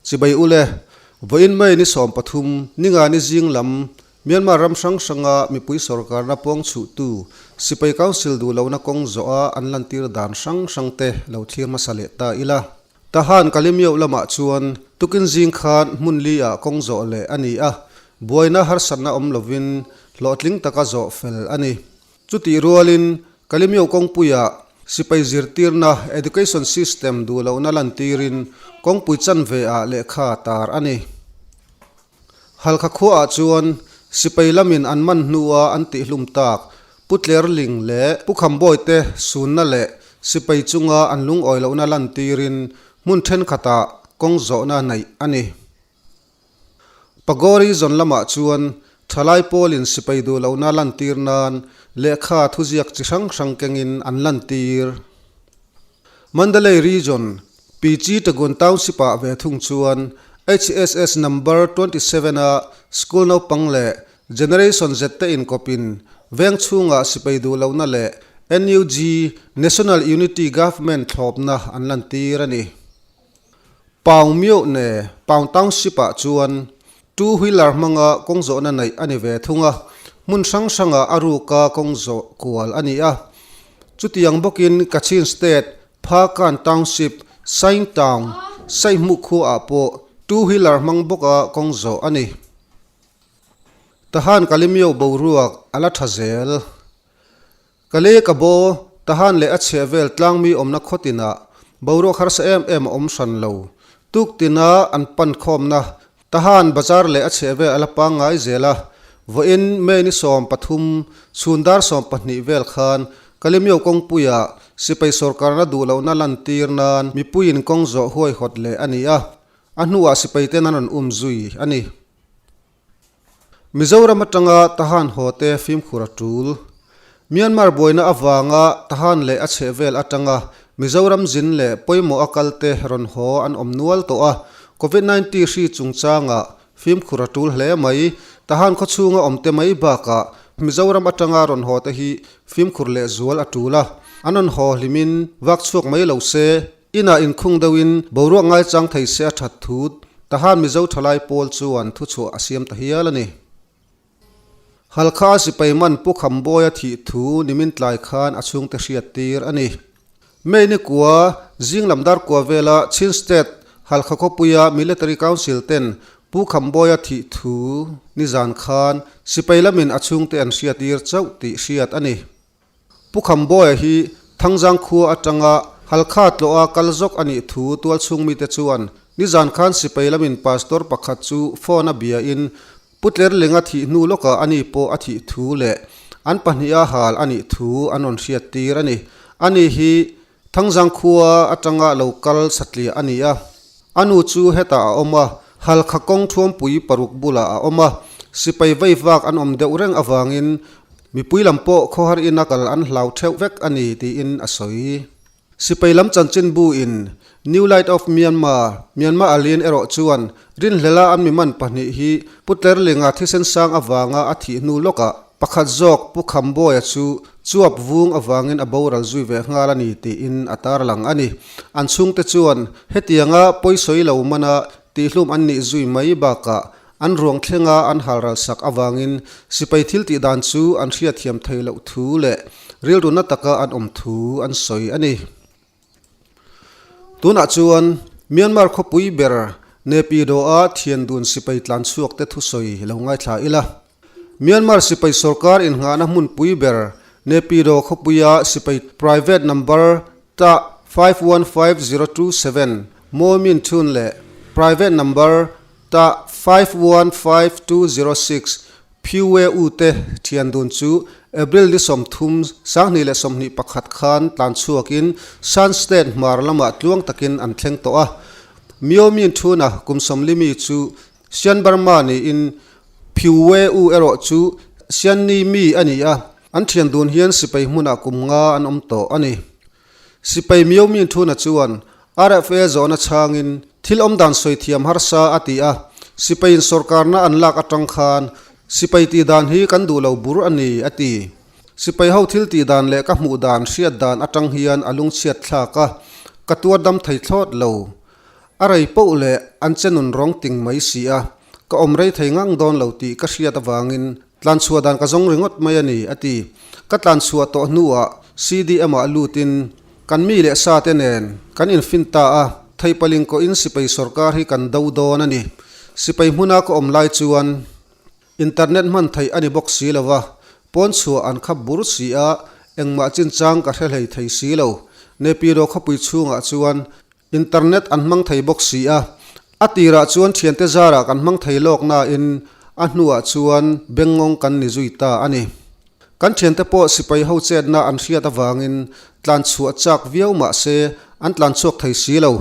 Chibai ule, vawiin May ni 13, Ningani zing lam Myanmar ram hrang hranga mipui sorkarna pawng chhuhtu Sipai Council duh lohna kawng zawha an lantir dan hrang hrangte lo thlir hmasa leh ta ila. Tahan Kalemyo lamah chuan tukin zing khan hmun li ah kawng zawh leh a ni a, buaina harsatna awm lovin hlawhtling taka zawh fel a ni. Chutih rualin Kalemyo kawngpuiah sipai zirtirna education system duh lohna lantirin kawngpui chanve ah lehkha tar a ni. Halkha khuaah chuan sipai lamin an man hnua an tihhlum tak Pu Tlerling leh Pu Khambawi te sunna leh sipai chunga an lungawi lohna lantirin hmun thenkhatah kawng zawhna neih a ni. Pagori zawn lamah chuan thalai pawlin sipai duh lohna lantir nan lehkha thuziak chi hrang hrang kengin an lantir. Mandalay Region, PG Tagun Township-ah ve thung chuan HSS Number 27 a school naupang leh Generation Z te inkawpin veng chhungah sipai duh lohna leh NUG, National Unity Government, thlawpna an lantir a ni. Paung Myo ne Paung Township-ah chuan two wheeler hmanga kawng zawhna neih a ni ve thung a, hmun hrang hrangah a ruka kawng zawh kual a ni a. Chutiang bawkin Kachin State, Phakan Township, Saing Town, Saihmuh khuaah pawh two wheeler hmang bawka kawng zawh a ni. Tahan Kalimyo boruak a la tha zel. Kale ka bo, Tahan leh a chheh vel tlangmi awmna khawtinah boruak harsa em em a awm hran lo. Tuktina an pan khawmna Tahan bazar leh a chheh vel a la pangngai zel a, vawiin May ni 13, chhun dar 12 vel khan Kalemyo kawngpuiah sipai sorkarna duh lohna lantir nan mipuiin kawng zawh huaihawt leh a ni a, a hnuah sipaiten an rawn um zui a ni. Mizoram atanga Tahan haw te fimkhur a tul. Myanmar buaina avanga Tahan leh a chhehvel atanga Mizoram zin leh pawimawh a kal te rawn haw an awm nual tawh a, Covid 19 hri chungchangah fimkhur a tul hle mai. Tahan khawchhunga awm te mai bakah Mizoram atanga rawn haw te hi fimkhur leh zual a tul a, an rawn haw hlimin vak chhuak mai lo se. Inah inkhung deuhin boruak ngaichang thei se a that thu Tahan Mizo thalai pawl chuan thuchhuah a siam ta hial a ni. Halkha sipai man Pu Khambawi a thih thu nimin tlai khan a chhungte hriat tir a ni. May ni kua zing lam dar kua vela Chin State Halkha khawpuia Military Council ten Pu Khambawi a thih thu nizan khan sipai lamin a chhungte an hriat tir chauh tih hriat a ni. Pu Khambawi hi Thangzang khua atanga Halkha tlawha kal zawk a nih thu tualchhung mite chuan nizan khan sipai lamin pastor pakhat chu phone a biain Pu Tlerlinga thih hnu lawkah ani pawh a thih thu leh an pahniha hal a nih thu an rawn hriattir a ni. Ani hi Thangzang khua atanga lo kal satliah a ni a, a nu chu hetah a awm a, Halkha kawng thuampui paruk bulah a awm a, sipai veivak an awm deuh reng avangin mipui lam pawh khawhar ina kal an hlau theuh vek a ni tiin a sawi. Sipai lam chanchinbu in New Light of Myanmar, Myanmar Alin erawh chuan rinhlela an miman pahnih hi Pu Tlerlinga thisen sang avanga a thih hnu lawkah Pakhat zawk Pu Khambawi-a chu chuap vung avangin a boral zui ve nghal a ni tiin a tarlang a ni. An chhungte chuan hetianga pawisawi lo mana tihhlum an nih zui mai bakah an ruang thlenga an halral sak avangin sipai thil tih dan chu an hriatthiam thei loh thu leh rilru na taka an awm thu an sawi a ni. Tunah chuan Myanmar khawpui ber Naypyidaw-a thiandun sipai tlanchhuakte thusawi lo ngaithla ila. Myanmar sipai sorkar innghahna hmunpui ber Naypyidaw khawpuia sipai private number ta 515027 Moe Min Htun leh private number ta 515206 Phyu We U te thian dun chu April ni 30, 2021 khan tlan chhuakin Shan State hmar lamah tluang takin an thleng tawh a. Myo Min Htun-a kum 40 mi chu Sian Burma niin Phyu We U erawh chu Sian Ni mi a ni a, an thian dun hian sipai hmunah kum nga an awm tawh a ni. Sipai Myo Min Thuna chuan RFA zawhna chhangin thil awm dan sawi thiam harsa a ti a, sipaiin sorkarna an lak atang khan sipai tih dan hi kan duh lo bur a ni a ti. Sipai ho thil tih dan leh ka hmuh dan hriat dan atang hian a lungchhiat thlak a, ka tuar dam thei thlawt lo. A rei poh leh an che nun rawng ting mai si a, ka awm rei thei ngang dawn lo tih ka hriat avangin tlanchhuah dan ka zawng ringawt mai a ni, a ti. Ka tlanchhuah tawh hnuah CDM ah lutin kan mi leh sa te nen kan infin ta a, Theipaling kawhin sipai sawrkar hi kan do dawn a ni. Sipai hmuna ka awm lai chuan Internet hman theih a ni bawk si lo va, pawn chhuah an khap bur si a, engmah chinchang ka hre hlei thei si lo. Nepiro khawpui chhungah chuan Internet an hmang thei bawk si a, a tirah chuan thiante zarah kan hmang thei lawk nain a hnuah chuan bengngawng kan ni zui ta a ni. Kan thiante pawh sipai ho chetna an hriat avangin tlan chhuah chak viau mah se an tlan chhuak thei si lo.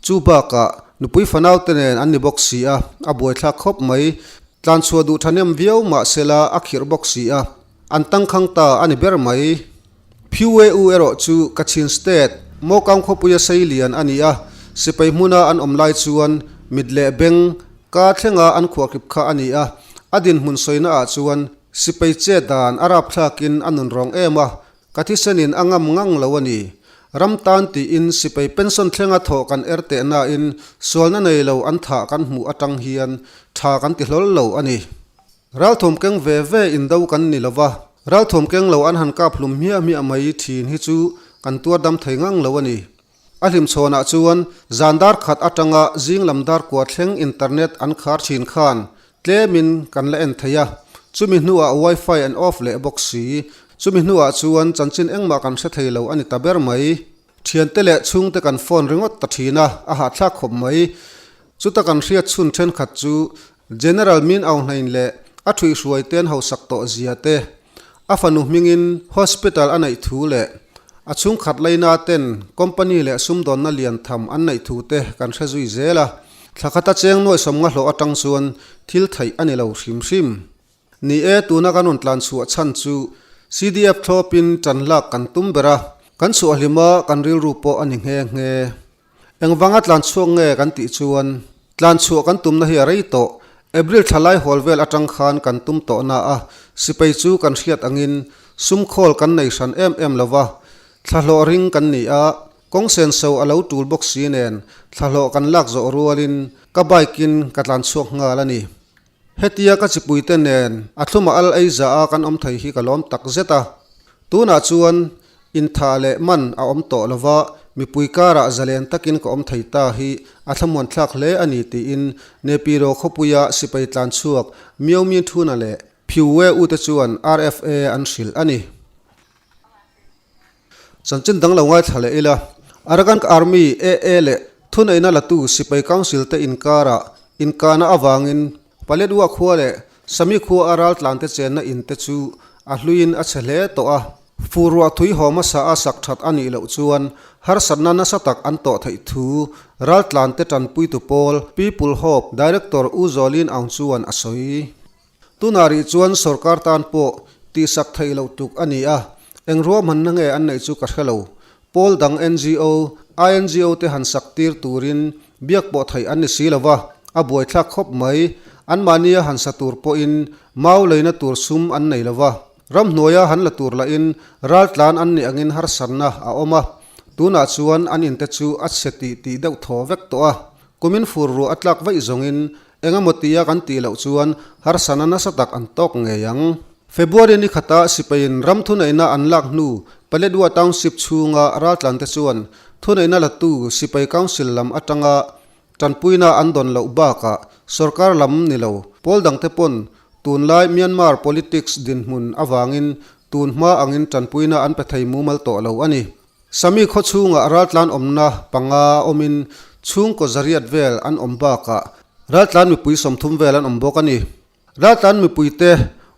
Chu bakah nupui fanau te nen an ni bawk si a, a buaithlak khawp mai. Tlan chhuah duh thahnem viau mah sela a khirh bawk si a, an tangkhang ta a ni ber mai. Phu erawh chu Kachin State, Mawkang khawpuia sei lian a ni a, sipai hmuna an awm lai chuan mit leh beng ka thlenga an khuahkhip kha a ni a, a dinhmun sawina ah chuan sipai che dan a rapthlakin a nun rawng em a, ka thisenin a ngam ngang lo a ni. Ram tan tiin sipai pension thlenga thawh kan er teh nain sualna nei lo an thah kan hmuh atang hian tha kan ti hlawl lo a ni. Ralthawm keng ve ve in do kan ni lova, ralthawm keng lo an han kap hlum hmiah hmiah mai thin hi chu kan tuar dam thei ngang lo a ni. A hlimchhawnah chuan zan dar khat atanga zing lam dar kua thleng internet an khar thin khan tlemin kan la en thei a, chumi hnuah wifi an off leh bawk si, chumi hnuah chuan chanchin engmah kan hre thei lo a ni ta ber mai. Thiante leh chhungte kan phone ringawt ta thin a, a hahthlak khawp mai. Chuta kan hriat chhun thenkhat chu General Min Aung Hlaing leh a thuihhruai ten hausak tawh zia te, a fanu hmingin hospital a neih thu leh a chhungkhat laina ten company leh sumdawnna lian tham an neih thu te kan hre zui zel a. Thla khata cheng nuaihsawm nga hlawh atang chuan thil theih a ni lo hrim hrim. Ni e, tuna kan rawn tlan chhuah chhan chu CDF thlawpin tan lak kan tum ber a, kan chhuah hlim a, kan rilru pawh a ni nghe nghe. Engvanga tlan chhuak nge kan tih chuan tlan chhuah kan tumna hi a rei tawh. April thla lai hawl vel atang khan kan tum tawh na a, sipai chu kan hriat angin sum khawl kan nei hran em em lo va, thlahlawh ring kan ni a, kawng senso a lo tul bawk si nen thlahlawh kan lak zawh rualin ka bike in ka tlan chhuak nghal a ni. Hetia ka chipuite nen a thluma al ei za a kan awm thei hi ka lawm tak zet a. Tunah chuan intha leh man a awm tawh lova mipui karah zalen takin ka awm thei ta hi a thlamuan thlak hle a ni tiin Nepiro khawpuia sipai tlan chhuak Myo Min Thuna leh Phyu We U te chuan RFA an hrilh a ni. Chanchin dang lo ngaithla leh ila, Arakan Army, AA, leh thuneihna latu Sipai Council te inkarah inkahna avangin Paletwa khua leh Sami khua a raltlante chenna in te chu a hluiin a chhe hle tawh a. Fur ruah thui haw hmasa a sak that a nih loh chuan harsatna nasa tak an tawh theih thu raltlante tanpuitu pawl People Hope Director U Zawlin Aung chuan a sawi. Tunah rih chuan sorkar tan pawh tihsak theih loh tuk a ni a, eng ruahmanna nge an neih chu ka hre lo. Pawl dang NGO, INGO te han sak tir turin biak pawh theih an ni si lo va, a buaithlak khawp mai. Anmahnia han sa tur pawhin mau leina tur sum an nei lo va, ramhnuaia han la tur lahin raltlan an nih angin harsatna a awm a, tunah chuan an inte chu a chhe tih tih deuh thaw vek tawh a. Kumin fur ruah a tlak vaih zawngin Engemaw tia kan tih loh chuan harsana nasa tak an tawk ngei ang. February ni khata sipaiin ram thuneihna an lak hnu Paletwa Township chhunga raltlante chuan thuneihna latu sipai council lam atanga tanpuina an dawn loh bakah sorkar lam ni lo pawl dangte pawn tunlai Myanmar politics dinhmun avangin tun hma angin tanpuina an pe thei mumal tawh lo a ni. Sami khaw chhungah raltlan awmna panga awmin chhungkaw zariat vel an awm bakah raltlan mipui 30 vel an awm bawk a ni. Raltlan mipuite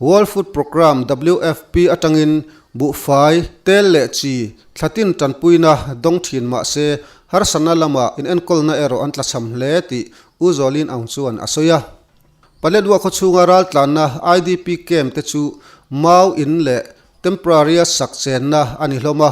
World Food Programme, WFP, atangin buhfai, tel leh chi thlatin tanpuina dawng thin mah se harsatna lama inenkawlna erawh an tlachham hle tih U Zawlin Aung chuan a sawi a. Paletwa khaw chhunga raltlanna IDP camp te chu mau in leh temporary a sak chenna a ni hlawm a,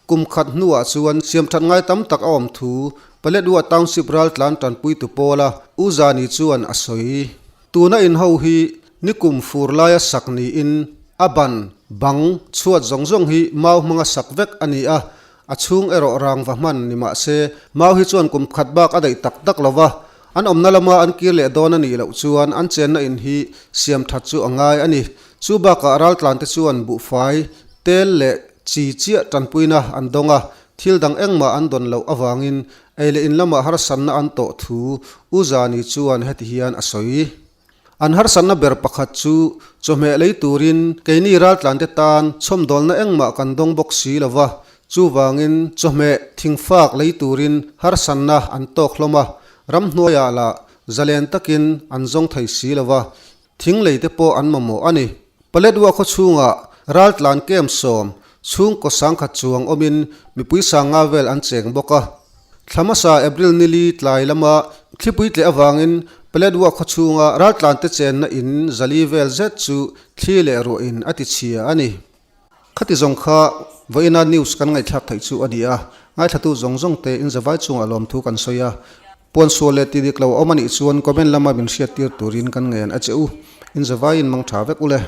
kum khat hnuah chuan siamthat ngai tam tak a awm thu Paletwa Township raltlan tanpuitu pawla U Zani chuan a sawi. Tuna in ho hi nikum fur laia sak niin a ban, bang, chhuat zawng zawng hi mau hmanga sak vek a ni a. A chhung erawh rangva hman ni mah se, mau hi chuan kum khat bak a daih tak tak lo va, an awmna lama an kir leh dawn a nih loh chuan an chenna in hi siam that chu a ngai a ni. Chu bakah raltlante chuan buhfai, tel leh chi chiah tanpuina an dawng a, thil dang engmah an dawn loh avangin ei leh in lamah harsatna an tawh thu U Zani chuan heti hian a sawi. An harsatna ber pakhat chu chawhmeh lei turin keini raltlante tan chhawmdawlna engmah kan dawng bawk si lo va, chuvangin chawhmeh thingfak lei turin harsatna an tawk hlawm a, ramhnuaiah lah zalen takin an zawng thei si lo va, thing lei te pawh an mamawh a ni. Paletwa khaw chhungah raltlan kem sawm chhungkaw sangkhat chuang awmin mipui sanga vel an cheng bawk a. Thla hmasa April nili tlai lama thlipui tleh avangin Paletwa khaw chhunga raltlante chenna in zali vel zet chu thli leh ruahin a ti chhia a ni. Khati zawng kha vawiina news kan ngaihthlak theih chu a ni a, ngaithlatu zawng zawng te in zavai chungah lawmthu kan sawi a. Puan sual leh ti dik lo a awm a nih chuan comment lama min hriattir turin kan ngen a che u. In zavaiin mang tha vek u le.